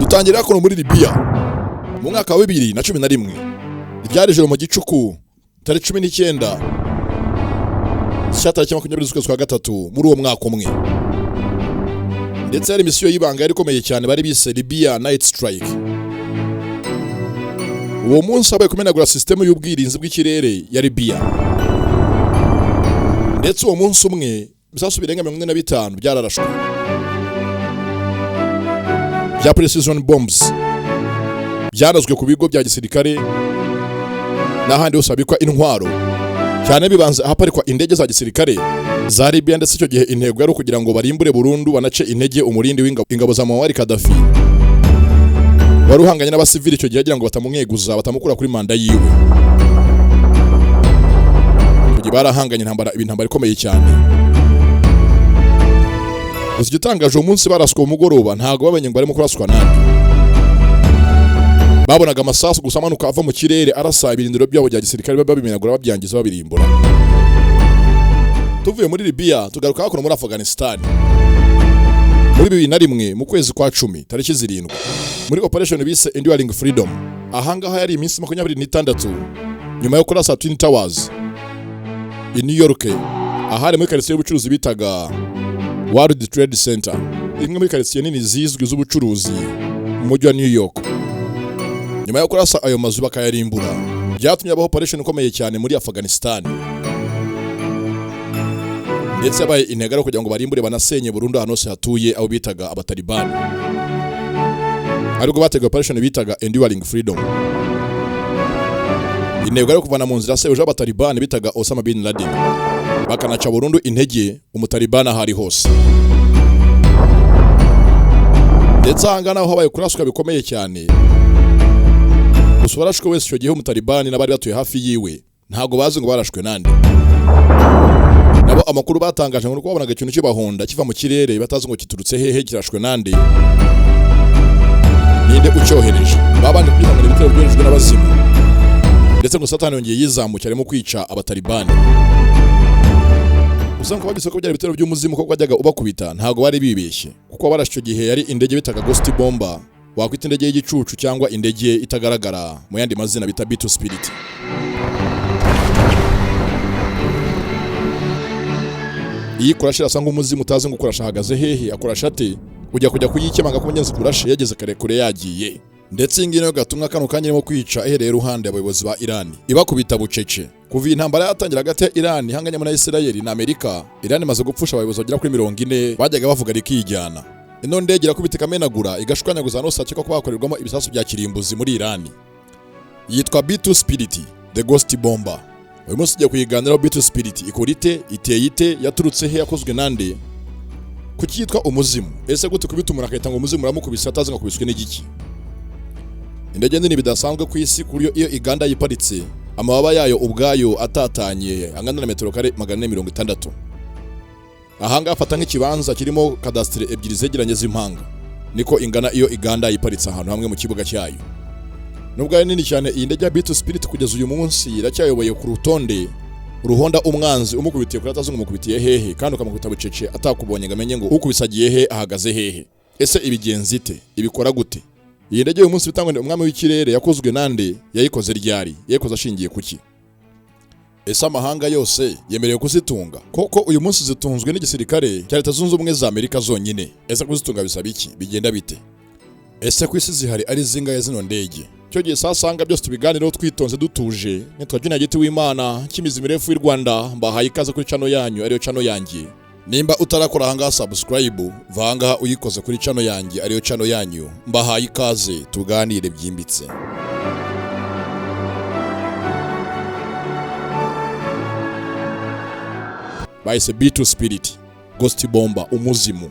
Dutangira kuno muri Libya mu mwaka wa 2011, ryari ijoro mu gicuku, tariki 19 cya tariki 20 z'ukwezi kwa gatatu muri uwo mwaka umwe. Ndetse hari misiyo y'ibanga yari ikomeye cyane bari bise Libya Night Strike. Uwo munsi habaye kumenagura sisitemu y'ubwirinzi bw'ikirere ya Libya, ndetse uwo munsi umwe ibisasu birenga 45 byararashwe bya precision bombs, byarazwe ku bigo bya gisirikare n'ahandi hose habikwa intwaro, cyane bibanze ahaparikwa indege za gisirikare za Libya. Ndetse icyo gihe intego yari ukugira ngo barimbure burundu, banace intege umurindi w'ingabo ingabo za Muammar Gaddafi wari uhanganye n'abasivili icyo gihe, agira ngo batamumweguza, batamukura kuri manda yiwe. Icyo gihe barahanganye intambara, intambara ikomeye cyane. Gusa igitangaje, uwo munsi baraswa mugoroba, ntabwo bamenye ngo barimo kuraswa nande. Babonaga amasasu gusa amanuka ava mu kirere, arasa ibirindiro byabo bya gisirikare, babimenagura, babyangiza, babirimbura. Tuvuye muri Libya, tugaruka hakuno muri Afghanistan muri 2001 mu kwezi kwa 10 tariki 7, muri operation bise Enduring Freedom. Ahangaha yari iminsi 26 nyuma yo kurasa Twin Towers i New York, ahari muri karitsiye y'ubucuruzi bitaga World Trade Center, imwe muri karitsiye nini zizwi z'ubucuruzi mu mujyi wa New York. Nyuma yo kurasa ayo mazu bakayarimbura, byatumye habaho operation ikomeye cyane muri Afghanistan, ndetse yabaye intego ari kugira ngo barimbure, banasenye burundu ahantu hose hatuye abo bitaga Abatalibani, ariko bateguye operation bitaga Enduring Freedom. Intego ari kuvana mu nzira sebuja w'Abatalibani bitaga Osama bin Laden, bakanaca burundu intege Umutalibani aho ari hose. Ndetse ahangaha naho habaye kuraswa bikomeye cyane. Gusa uwarashwe wese icyo gihe, Umutalibani n'abari batuye hafi yiwe, ntabwo bazi ngo barashwe nande. Nabo amakuru batangaje ngo nuko babonaga ikintu kibahonda kiva mu kirere, batazi ngo kiturutse hehe, kirashwe nande, ninde ucyohereje. Babanje kubyita ngo ibitero byoherejwe n'abazimu, ndetse ngo Satani yongeye yizamukira arimo kwica Abatalibani. Gusa ngo bagize ko byari ibitero by'umuzimu ko wajyaga ubakubita, ntabwo bari bibeshye, kuko barashe icyo gihe yari indege bitaga Ghost Bomber, wakwita indege y'igicucu cyangwa indege itagaragara mu yandi mazina bita B2 Spirit. Iyi ikurashe irasa nk'umuzimu, utazi ngo ukurasha ahagaze hehe, akurasha ate, ujya kujya kuyikemanga ko mugenzi kurashe yageze kare kure yagiye. Ndetse iyi ngiyi nayo gatumwa kano kanya irimo kwica ihereye iruhande abayobozi ba Iran, ibakubita bucece. Kuva iyi ntambara yatangira hagati ya Iran ihanganyemo na Israel na Amerika, Iran imaze gupfusha abayobozi bagera kuri 40 bajyaga bavuga rikijyana. Ino ndege irakubita, ikamenagura, igashwanyaguza ahantu hose hakekwa ko hakorerwamo ibisasu bya kirimbuzi muri Iran. Yitwa B2 Spirit, the Ghost Bomber. Uyu munsi tugiye kuyiganiraho. B2 Spirit ikora ite, iteye ite, yaturutse he, yakozwe nande, kuki yitwa umuzimu? Ese gute kubita umuntu akahita ngo umuzimu uramukubise, atazi ngo akubiswe n'igiki? Indege nini bidasanzwe ku isi, ku buryo iyo iganda yiparitse, amababa yayo ubwayo atatanye angana na metero kare 460. Ahangaha afata nk'ikibanza kirimo kadasiteri ebyiri zegeranye z'impanga, niko ingana iyo iganda yiparitse ahantu hamwe mu kibuga cyayo. Nubwo ari nini cyane, iyi ndege ya B2 Spirit kugeza uyu munsi iracyayoboye ku rutonde ruhonda umwanzi umukubitiye kuri, atazi ngo umukubitiye hehe, kandi ukamukubita bucece atakubonye ngo amenye ngo ukubise agiye he, ahagaze hehe. Ese ibigenza ite, ibikora gute? Iyi ndege uyu munsi bitangwa umwami w'ikirere yakozwe nande, yayikoze ryari, yayikoze ashingiye kuki? Ese amahanga yose yemerewe kuzitunga? Koko uyu munsi zitunzwe n'igisirikare cya Leta Zunze Ubumwe za Amerika zonyine. Ese kuzitunga bisaba iki, bigenda bite? Ese ku isi zihari ari zingahe zino ndege? Icyo gihe sasanga byose tubiganireho twitonze, dutuje. Nitwa Junior Giti w'Imana cy'imizi mirefu y'u Rwanda. Mbahaye ikaze kuri channel yanyu, ariyo channel yanjye. Nimba utarakora ahangaha subscribe, va ahangaha uyikoze kuri channel yanjye, ariyo channel yanyu. Mbahaye ikaze, tuganire byimbitse. Bahise B2 Spirit, Ghost Bomber, umuzimu.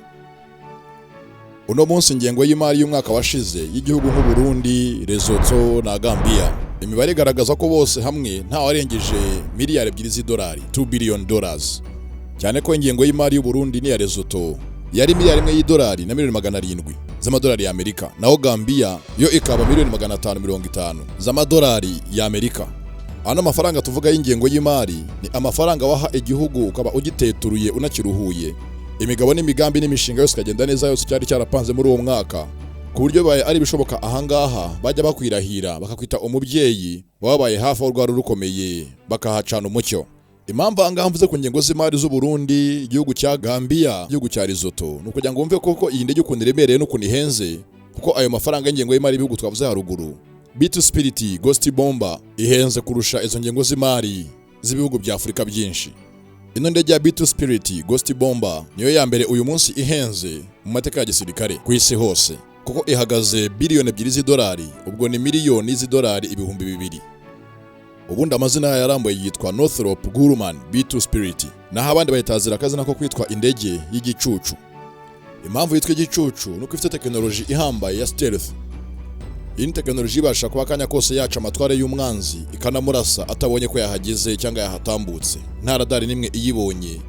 Uno munsi ingengo y'imari y'umwaka washize y'igihugu nk'u Burundi, Lesotho na Gambia, imibare igaragaza ko bose hamwe nta warengeje miliyari 2 z'idolari, 2 billion dollars. Cyane ko ingengo y'imari y'u Burundi n'iya Lesotho yari miliyari 1 y'idolari na miliyoni 700 z'amadolari y'Amerika, naho Gambia yo ikaba miliyoni 550 z'amadolari y'Amerika. Ano mafaranga tuvuga y'ingengo y'imari ni amafaranga waha igihugu ukaba ugiteturuye, unakiruhuye, imigabo n'imigambi n'imishinga yose ikagenda neza, yose cyari cyarapanze muri uwo mwaka. Ku buryo bibaye ari ibishoboka, ahangaha bajya bakwirahira bakakwita umubyeyi wabaye hafi aho rwari rukomeye, bakahacana umucyo. Impamvu ahangaha mvuze ku ngengo z'imari z'u Burundi, igihugu cya Gambia, igihugu cya Lesotho, ni ukugira ngo wumve koko iyi ndege ukuntu iremereye n'ukuntu ihenze, kuko ayo mafaranga y'ingengo y'imari y'ibihugu twavuze haruguru, B2 Spirit Ghost Bomber ihenze kurusha izo ngengo z'imari z'ibihugu bya Afurika byinshi. Ino ndege ya B2 Spirit Ghost Bomber niyo ya mbere uyu munsi ihenze mu mateka ya gisirikare ku isi hose, kuko ihagaze 2 biliyoni z'idolari, ubwo ni miliyoni z'idolari 2000. Ubundi amazina yayo yarambuye yitwa Northrop Grumman B2 Spirit, naho abandi bayitazira akazina ko kwitwa indege y'igicucu. Impamvu yitwa igicucu ni uko ifite tekinoloji ihambaye ya stealth. Iyi ni tekinoloji ibasha kuba akanya kose yaca amatware y'umwanzi, ikanamurasa atabonye ko yahageze cyangwa yahatambutse, nta radari n'imwe iyibonye.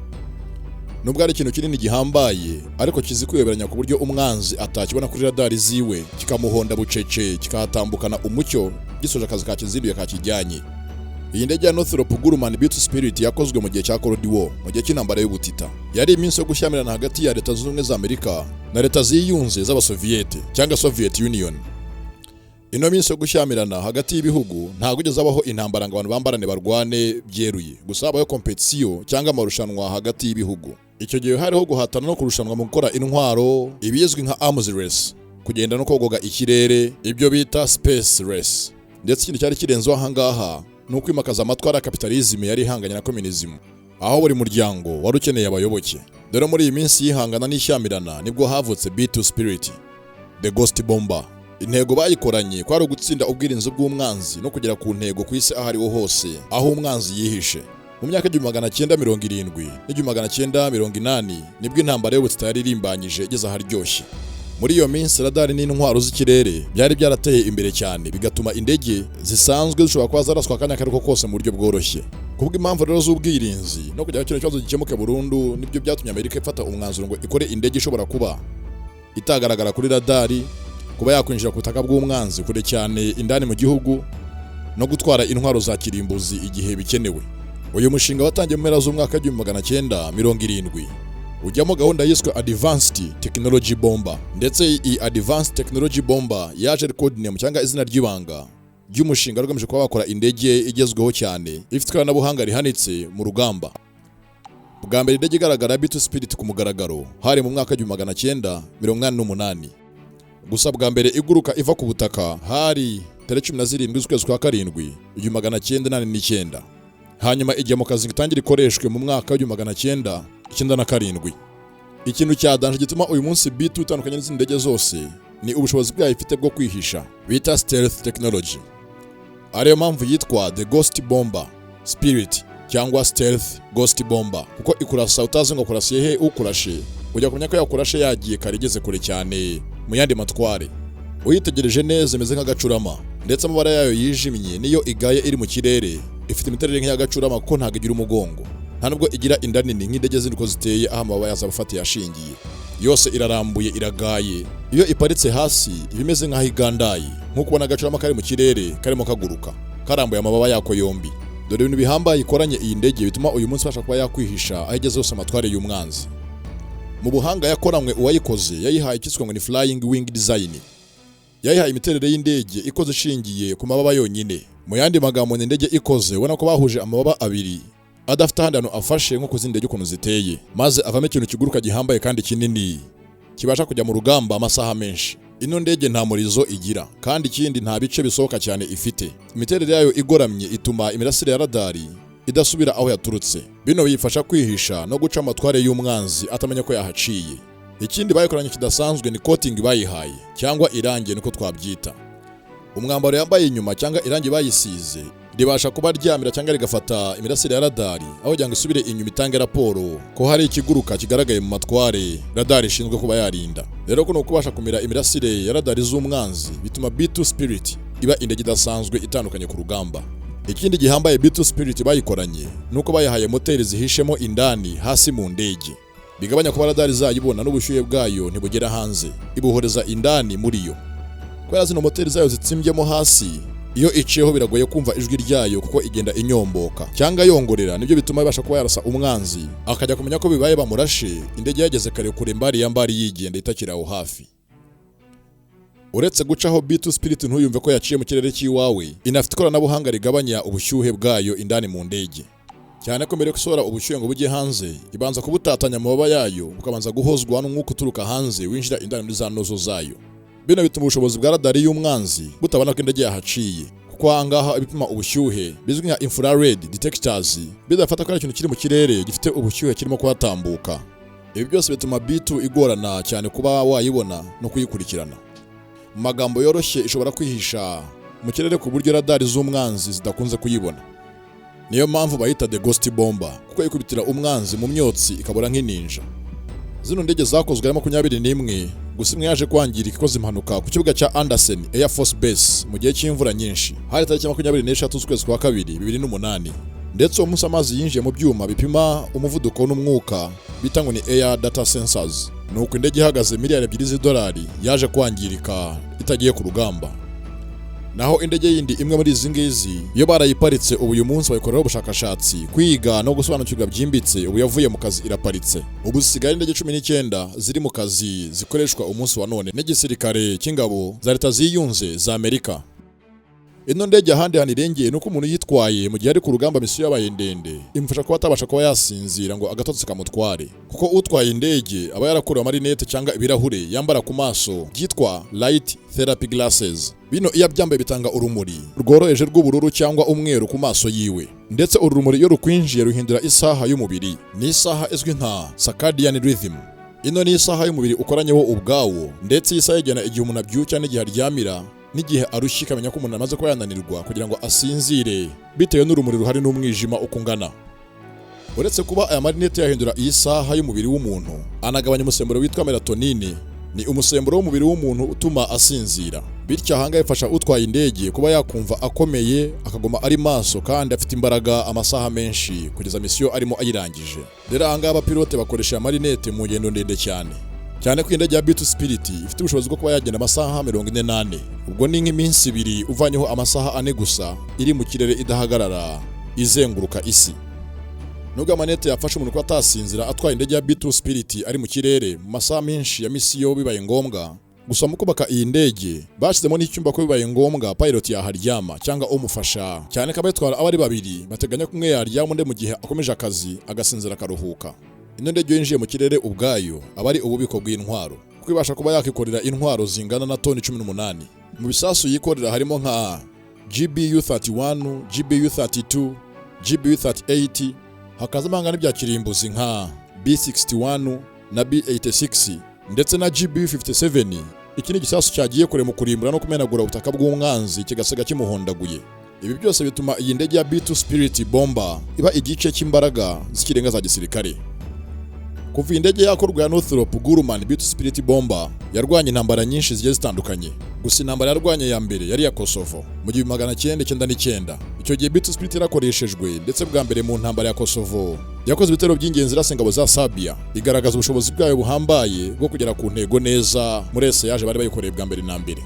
Nubwo ari ikintu kinini gihambaye, ariko kizi kwiyoberanya ku buryo umwanzi atakibona kuri radari ziwe, kikamuhonda bucece, kikahatambukana umucyo, gisoje akazi kakizinduye kakijyanye. Iyi ndege ya Northrop Grumman B2 Spirit yakozwe mu gihe cya Cold War, mu gihe cy'intambara y'ubutita. Yari iminsi yo gushyamirana hagati ya Leta Zunze Ubumwe za Amerika na Leta ziyunze z'Abasoviyete cyangwa Soviet Union. Ino minsi yo gushyamirana hagati y'ibihugu, ntabwo igeze habaho intambara ngo abantu bambarane barwane byeruye, gusa habaho competition cyangwa amarushanwa hagati y'ibihugu. Icyo gihe hariho guhatana no kurushanwa mu gukora intwaro, ibizwi nka arms race, kugenda no kogoga ikirere, ibyo bita space race. Ndetse ikindi cyari kirenzeho ahangaha ni ukwimakaza amatwara ya capitalism yari ihanganye na communism, aho buri muryango wari ukeneye abayoboke. Rero muri iyi minsi y'ihangana n'ishyamirana nibwo havutse B2 Spirit the Ghost Bomber. Intego bayikoranye kwari ugutsinda ubwirinzi bw'umwanzi no kugera ku ntego ku isi aho ariho hose aho umwanzi yihishe. Mu myaka 1970 n'1980 nibwo intambara y'ubutita yari irimbanyije igeze aharyoshye. Muri iyo minsi radari n'intwaro z'ikirere byari byarateye imbere cyane, bigatuma indege zisanzwe zishobora kuba zaraswa akanya akariko kose mu buryo bworoshye. Kubw'impamvu rero z'ubwirinzi no kugira ngo kino kibazo gikemuke burundu, nibyo byatumye Amerika ifata umwanzuro ngo ikore indege ishobora kuba itagaragara kuri radari, kuba yakwinjira ku butaka bw'umwanzi kure cyane indani mu gihugu, no gutwara intwaro za kirimbuzi igihe bikenewe. Uyu mushinga watangiye mu mpera z'umwaka w'1970, ujyamo gahunda yiswe Advanced Technology Bomber. Ndetse iyi Advanced Technology Bomber yaje ari code name cyangwa izina ry'ibanga ry'umushinga ugamije kuba wakora indege igezweho cyane ifite ikoranabuhanga rihanitse mu rugamba. Bwa mbere indege igaragara ya B2 Spirit ku mugaragaro hari mu mwaka w'1988. Gusa bwa mbere iguruka iva ku butaka hari tariki 17 z'ukwezi kwa karindwi 1989, hanyuma ijya mu kazi itangira ikoreshwe mu mwaka w'1997. Ikintu cya danger gituma uyu munsi B2 itandukanye n'izindi ndege zose ni ubushobozi bwayo ifite bwo kwihisha bita stealth technology, ariyo mpamvu yitwa the Ghost Bomber Spirit cyangwa Stealth Ghost Bomber, kuko ikurasa utazi ngo kurasiye he. Ukurashe ujya kumenya ko yakurashe yagiye kare, igeze kure cyane mu yandi matware. Uyitegereje neza imeze nk'agacurama, ndetse amabara yayo yijimye niyo igaye iri mu kirere. Ifite imiterere nk'iy'agacurama kuko ntabwo igira umugongo, nta nubwo igira inda nini nk'indege zindi uko ziteye, aho amababa yazo aba afatiye ashingiye. Yose irarambuye, iragaye. Iyo iparitse hasi iba imeze nk'aho igandaye, nk'uko ubona agacurama kari mu kirere karimo kaguruka karambuye amababa yako yombi. Dore ibintu bihambaye ikoranye iyi ndege bituma uyu munsi ibasha kuba yakwihisha aho igeze hose amatware y'umwanzi. Mu buhanga yakoranywe, uwayikoze yayihaye ikiswe ngo ni flying wing design. Yayihaye imiterere y'indege ikoze ishingiye ku mababa yonyine. Mu yandi magambo, ni indege ikoze ubona ko bahuje amababa abiri adafite ahandi hantu afashe nko ku zindi ndege ukuntu ziteye, maze avamo ikintu kiguruka gihambaye kandi kinini kibasha kujya mu rugamba amasaha menshi. Ino ndege nta murizo igira, kandi ikindi nta bice bisohoka cyane ifite. Imiterere yayo igoramye ituma imirasire ya radari idasubira aho yaturutse. Bino biyifasha kwihisha no guca amatware y'umwanzi atamenya ko yahaciye. Ikindi bayikoranye kidasanzwe ni coating bayihaye cyangwa irangi, niko twabyita. Umwambaro yambaye inyuma cyangwa irangi bayisize ribasha kuba ryamira cyangwa rigafata imirasire ya radari, aho kugira ngo isubire inyuma itange raporo ko hari ikiguruka kigaragaye mu matware radari ishinzwe kuba yarinda. Rero kuno kubasha kumira imirasire ya radari z'umwanzi bituma B2 Spirit iba indege idasanzwe itandukanye ku rugamba. Ikindi gihambaye B2 Spirit bayikoranye ni uko bayihaye moteri zihishemo indani hasi mu ndege, bigabanya kuba radari zayibona, n'ubushyuhe bwayo ntibugera hanze, ibuhoreza indani muri yo. Kubera zino moteri zayo zitsimbyemo hasi, iyo iciyeho biragoye kumva ijwi ryayo kuko igenda inyomboka cyangwa yongorera. Nibyo bituma ibasha kuba yarasa umwanzi akajya kumenya ko bibaye bamurashe indege yageze kare kure mbari ya mbari, yigenda itakiri aho hafi. Uretse gucaho B2 Spirit ntuyumve ko yaciye mu kirere cy'iwawe, inafite ikoranabuhanga rigabanya ubushyuhe bwayo indani mu ndege, cyane ko mbere yo gusohora ubushyuhe ngo bujye hanze, ibanza kubutatanya mu mababa yayo, bukabanza guhozwa n'umwuka uturuka hanze winjira indani muri za nozzle zayo. Bino bituma ubushobozi bwa radari y'umwanzi butabona ko indege yahaciye, kuko ahangaha ibipima ubushyuhe bizwi nka infrared detectors bidafata ko ari ikintu kiri mu kirere gifite ubushyuhe kirimo kuhatambuka. Ibi byose bituma B2 igorana cyane kuba wayibona no kuyikurikirana. Mu magambo yoroshye, ishobora kwihisha mu kirere ku buryo radari z'umwanzi zidakunze kuyibona. Niyo mpamvu bayita the ghost bomber, kuko ikubitira umwanzi mu myotsi ikabura nk'ininja. Zino ndege zakozwe ari 21, gusa imwe yaje kwangirika ikoze impanuka ku kibuga cya Andersen Air Force Base mu gihe cy'imvura nyinshi. Hari tariki 23 z'ukwezi kwa kabiri 2008, ndetse uwo munsi amazi yinjiye mu byuma bipima umuvuduko n'umwuka bita ngo ni air data sensors. Nuko indege ihagaze miliyari 2 z'idolari yaje kwangirika itagiye ku rugamba. Naho indege yindi imwe muri izi ngizi yo barayiparitse, ubu uyu munsi bayikoreraho ubushakashatsi, kwiga no gusobanukirwa byimbitse. Ubu yavuye mu kazi, iraparitse. Ubu zisigaye indege 19 ziri mu kazi, zikoreshwa umunsi wa none n'igisirikare cy'ingabo za Leta Ziyunze za Amerika. Ino ndege ahandi hantu irengeye ni uko umuntu yitwaye mu gihe ari ku rugamba, misiyo yabaye ndende, imufasha kuba atabasha kuba yasinzira ngo agatotsi kamutware, kuko utwaye indege aba yarakorewe amarinete cyangwa ibirahure yambara ku maso byitwa light therapy glasses. Bino iyo abyambaye bitanga urumuri rworoheje rw'ubururu cyangwa umweru ku maso yiwe, ndetse uru rumuri iyo rukwinjiye ruhindura isaha y'umubiri. Ni isaha izwi nka circadian rhythm. Ino ni isaha y'umubiri ukoranyeho ubwawo, ndetse iyi saha igena igihe umuntu abyuka n'igihe aryamira n'igihe arushye, ikamenya ko umuntu amaze kuba yananirwa kugira ngo asinzire, bitewe n'urumuri ruhari n'umwijima uko ungana. Uretse kuba aya marinete yahindura iyi saha y'umubiri w'umuntu, anagabanya umusemburo witwa melatonin. Ni umusemburo w'umubiri w'umuntu utuma asinzira. Bityo ahangaha ifasha utwaye indege kuba yakumva akomeye, akaguma ari maso kandi afite imbaraga amasaha menshi kugeza misiyo arimo ayirangije. Rero ahangaha abapilote bakoresha aya marinete mu ngendo ndende cyane, cyane ko indege ya B2 Spirit ifite ubushobozi bwo kuba yagenda amasaha 44. Ubwo ni nk'iminsi 2 uvanyeho amasaha 4 gusa iri mu kirere idahagarara, izenguruka isi. Nubwo amanete yafasha umuntu kuba atasinzira atwaye indege ya B2 Spirit ari mu kirere mu masaha menshi ya misiyo bibaye ngombwa, gusa mu kubaka iyi ndege bashyizemo n'icyumba ko bibaye ngombwa pilot yaharyama cyangwa umufasha, cyane ko abayitwara aba ari babiri, bateganya ko umwe yaryama undi mu gihe akomeje akazi agasinzira, akaruhuka. Ino ndege iyo yinjiye mu kirere ubwayo aba ari ububiko bw'intwaro, kuko ibasha kuba yakikorera intwaro zingana na toni 18. Mu bisasu yikorera harimo nka GBU 31, GBU 32, GBU 38, hakazamo hangana n'ibya kirimbuzi nka B61 na B86 ndetse na GBU 57. Iki ni igisasu cyagiye kure mu kurimbura no kumenagura ubutaka bw'umwanzi, kigasiga kimuhondaguye. Ibi byose bituma iyi ndege ya B2 Spirit Bomber iba igice cy'imbaraga z'ikirenga za gisirikare. Kuva iyi ndege yakorwa ya Northrop Grumman B2 Spirit Bomber yarwanye intambara nyinshi zigiye zitandukanye. Gusa intambara yarwanye ya mbere yari iya Kosovo mu 1999. Icyo gihe B2 Spirit yarakoreshejwe, ndetse bwa mbere mu ntambara ya Kosovo yakoze ibitero by'ingenzi irasa ingabo za Serbia, igaragaza ubushobozi bwayo buhambaye bwo kugera ku ntego neza muri essayage bari bayikoreye bwa mbere na mbere.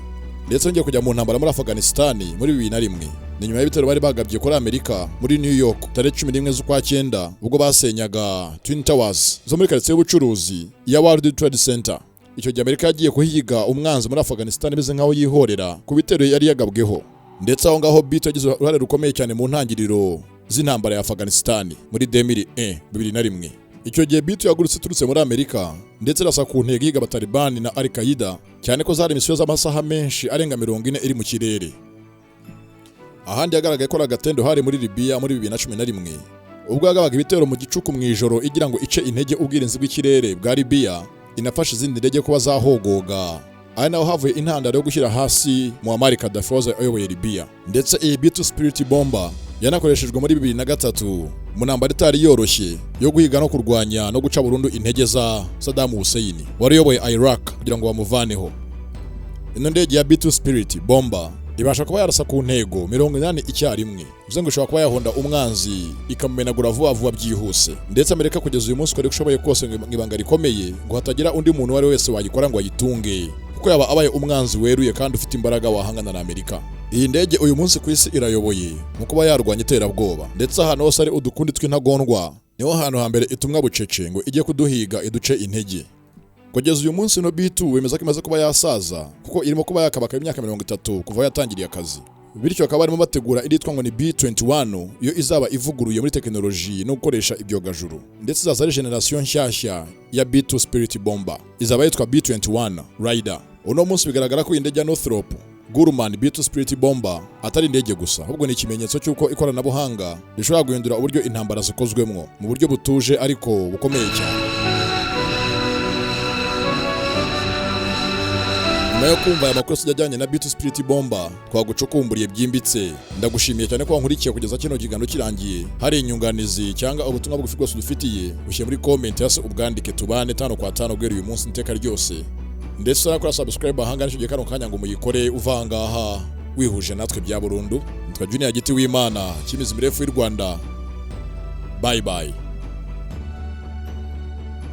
Ndetse yongeye kujya mu ntambara muri Afghanistan muri 2001. Ni nyuma y'ibitero bari bagabye kuri Amerika muri New York tariki 11 z'ukwa cyenda, ubwo basenyaga Twin Towers zo muri karitsiye y'ubucuruzi ya World Trade Center. Icyo gihe Amerika yagiye kuhiga umwanzi muri Afghanistan imeze nk'aho yihorera ku bitero yari yagabweho, ndetse aho ngaho B2 yagize uruhare rukomeye cyane mu ntangiriro z'intambara ya Afghanistan muri 2001, 2001. Icyo gihe B2 yagurutse iturutse muri Amerika, ndetse irasa ku ntego ihiga Abatalibani na Al Qaeda, cyane ko zari misiyo z'amasaha menshi arenga 40 iri mu kirere. Ahandi yagaragaye ko ari agatendo hari muri Libya muri 2011, ubwo yagabaga ibitero mu gicuku mu ijoro igira ngo ice intege ubwirinzi bw'ikirere bwa Libya, inafasha izindi ndege kuba zahogoga, ari naho havuye intandaro yo gushyira hasi Muammar Gaddafi wahoze ayoboye Libya. Ndetse iyi B2 Spirit Bomber yanakoreshejwe muri 2003 mu ntambara itari yoroshye yo guhiga no kurwanya no guca burundu intege za Saddam Hussein wari uyoboye Iraq, kugira ngo bamuvaneho. Ino ndege ya B2 Spirit Bomber ibasha kuba yarasa ku ntego 80 icyarimwe, bivuze ngo ishobora kuba yahonda umwanzi ikamumenagura vuba vuba byihuse. Ndetse Amerika kugeza uyu munsi ikora uko ishoboye kose ngo ibanga rikomeye, ngo hatagira undi muntu uwo ari we wese wayikora ngo ayitunge, kuko yaba abaye umwanzi weruye kandi ufite imbaraga wahangana na Amerika. Iyi ndege uyu munsi ku isi irayoboye mu kuba yarwanya iterabwoba, ndetse ahantu hose hari udukundi tw'intagondwa niho hantu hambere itumwa bucece ngo ijye kuduhiga iduce intege. Kugeza uyu munsi Amerika iracyafite indege Kugeza uyu munsi no B2 wemeza ko imaze kuba yasaza, kuko irimo kuba yakabaka imyaka 30 kuva aho yatangiriye akazi. Bityo bakaba barimo bategura iritwa ngo ni B21, yo izaba ivuguruye muri tekinoloji no gukoresha ibyogajuru, ndetse izaza ari generation nshyashya ya B2 Spirit Bomber, izaba yitwa B21 Raider. Uno munsi bigaragara ko iyi ndege ya Northrop Grumman B2 Spirit Bomber atari indege gusa, ahubwo ni ikimenyetso cy'uko ikoranabuhanga rishobora guhindura uburyo intambara zikozwemwo mu buryo butuje ariko bukomeye cyane. Nyuma yo kumva aya makuru yose ajyanye na B2 Spirit Bomber twagucukumburiye byimbitse, ndagushimiye cyane ko wankurikiye kugeza kino kiganiro kirangiye. Hari inyunganizi cyangwa ubutumwa bugufi bwose udufitiye, ushyire muri comment hasi ubwandike, tubane tano kwa tano guhera uyu munsi iteka ryose. Ndetse urakora subscribe ahangana nicyo gihe kano kanya ngo muyikore uvangaha wihuje natwe bya burundu. Nitwa Junior Giti w'Imana, Kimizi mirefu y'u Rwanda. Bye bye.